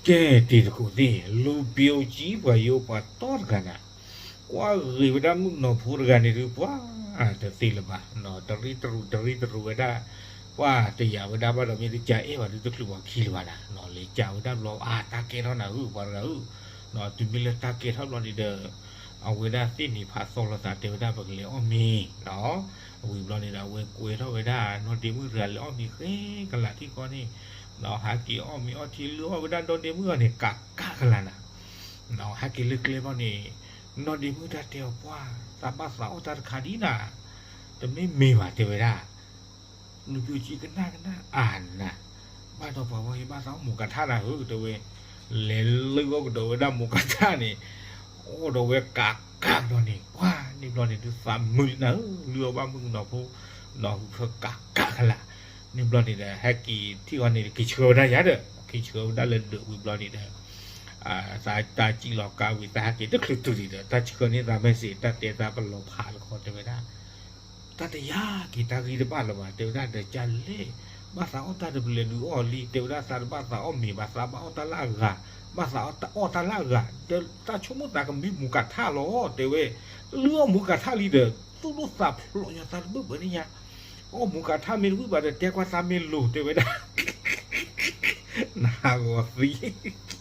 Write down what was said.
ကဲ တံၤသကိးသ့ၣ် လူၤဘျိးကံ ပှၤယိပှၤတီတဂၤန့ၣ် ကွၢ်ဂ့ၤဝဲဒၣ်မုၣ်ကနီၤဖိတဂၤန့ၣ်ဒုး ပှၤတသ့လၢၤဘၣ်, တရံးတရူးတရံးတရူးဝဲဒၣ်, ပှၤတယာ်ဝဲဒၣ်ဘၣ်ဒီး မ့ၢ်တကးအဲၣ်ဘၣ်ဒုးတချုးပှၤခံလၢၤဘၣ်နၤ, လဲၤကးဝဲဒၣ်ဘျီ အါ တၢ်ကဲထီၣ်နၤဧၢ ပှၤတဂၤဧၢ, တုၤမ့ၢ်လၢတၢ်ကဲထီၣ်ဘျီန့ၣ်ဒီး အဝဲဒၣ်သ့ၣ်န့ၣ်ဖးသီလိာ်သးတဲဝဲဒၣ် ပကလဲၤအီၣ်မ့ၤ ဝံၤဘျီန့ၣ်ဒီး အဝဲကွဲထီၣ်ဝဲဒၣ် နီၢ်ဒ့မုၣ်တဂၤလဲၤအီၣ်မ့ၤဃဲကလးထံၣ်ဃီန့ၣ်, ဟးက့ၤအီၣ်မ့ၤအီထံလၢအီၣ်ဝဲဒၣ်ဒီဒ့မုၣ်အီၤန့ၣ် ကးကးကလးနၤ, ဟဲက့ၤလၢကျဲဘျီန့ၣ် နီၢ်ဒ့မုၣ်တၢ်တဲအီၤ ပှၤ သးဘၣ်သးအီၣ်တၢ်တခါဒ်နၤ, တမ့ၢ်မ့ၤဘၣ်တဲဝဲဒၣ် လူၤဘျိးကံကနၣ်ကနၣ်အါနၤ, ဘၣ်ဒီးပှၤဝဲအံၤဘၣ်သးအီၣ်မူကးထၣ်နၤဧၢ တဲဝဲ, လဲၤလုၢ်အီၣ်ကဒီးဝဲဒၣ်မူကးထၣ်န့ၣ်, အီၣ်ဒီးဝဲကးကးဘျီန့ၣ် ပှၤန့ၣ်ဘျီန့ၣ်ဒုးသးမုာ်နၤဧၢ လုၢ်အီၣ်ဘၣ်မုၣ်ကနီၤဖိ ဒီးဟုးဖၢကးကးကလး, န့ၣ်ဘျီန့ၣ်ဒီး ဟဲက့ၤထံၣ်ဃီန့ၣ် က့ၤဆှၢဝဲဒၣ်ယၤဒီး က့ၤဆှၢဝဲဒၣ်လၢဒၢးဝံၤဘျီန့ၣ်ဒီး တၢ်စံၣ်လီၤကါဝံၤ တၢ်ဟဲက့ၤတချုးတုၤန့ၣ်ဒီး တၢ်ဆှၢန့ၢ်သး message တၢ်တဲသးပလီၤဖးတခီတဲဝဲဒၣ် တၢ်တယာ်က့ၤတၢ်ဂံၢ်တဘၣ်လၢၤဘၣ် တဲဝဲဒၣ်ဒီးကလဲၣ်, ဘၣ်သးအီၣ်တၢ်တပလဲၤဒုးအီၣ်လံ တဲဝဲဒၣ် သးတဘၣ်သးအီၣ်မ့ၤဘၣ် သးဘၣ်အီၣ်တၢ်လၢအဂၤ, ဘၣ်သးအီၣ်တၢ်လၢအဂၤ ဒီးတၢ်ဆိကမိၣ်သးကမ့ၢ်မူကးထၣ်လီၤ တဲဝဲ, လုၢ်အီၣ်မူကးထၣ်လံဒီး သူၣ်ဒိၣ်သးဖျိးညါ သးတဘၣ်ဘၣ်န့ၣ်ညါ, အီၣ်မူကးထၣ်မ့ၢ်တဝံၣ်ဘၣ်ဒီး တဲကွၢ်သးမ့ၢ်လိၤ တဲဝဲဒၣ် နဂီၤသံ